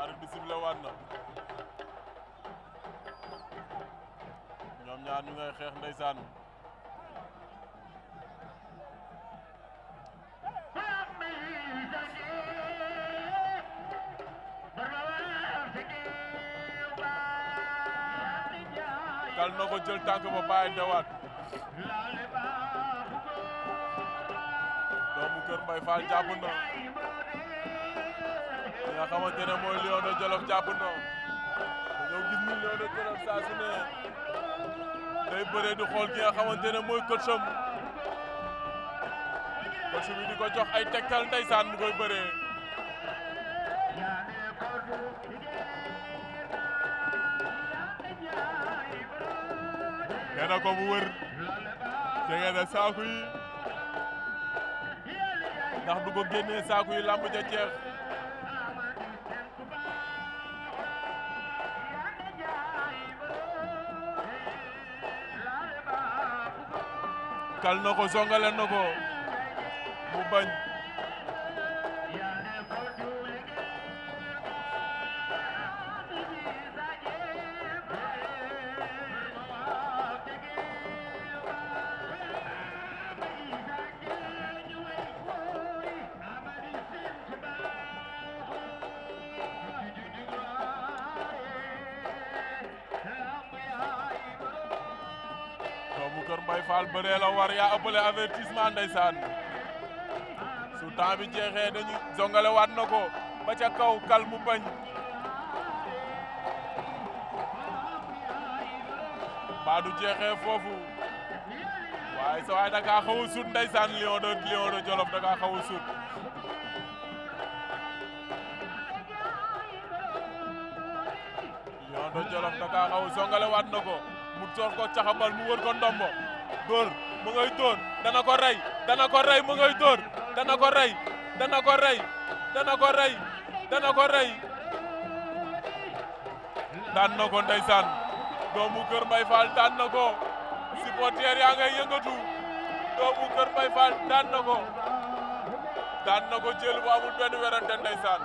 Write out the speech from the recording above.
arbitre bi sifflé waat na ñoom ñaar ñu ngay xeex ndeysaan kal na ko jël tànk ba bàyyi dawaat doomu Kër Mbaye Fall jàpp na li nga xamante ne mooy Lion de Jolof jàpp na dañoo gis ni Lion de Jolof saa su ne day bëree di xool ki nga xamante ne mooy coacham coach bi di ko jox ay tegtal ndeysaan mu koy bëree nee na ko mu wër jege na saaku yi ndax du ko génnee saaku yi làmb ja jeex kal na ko songale na ko mu bañ doomu Kër Mbaye Fall bëree la war yaa ëppale avertissement ndeysaan su temps bi jeexee dañu zongale waat na ko ba ca kaw kal mu bañ ba du jeexee foofu waaye sa waay da kaa xaw a sut ndeysaan Lion de Jolof da kaa xaw a sut Lion de Jolof da kaa xaw a zongale waat na ko mu toor ko caxabal mu wër ko ndombo dóor mu ngay dóor dana ko rey mu ngay dóor dana ko rey daan na ko ndeysaan doomu Kër Mbaye Fall daan na ko supporter yaa ngay yëngatu doomu Kër Mbaye Fall daan na ko jël bu amul benn werante ndeysaan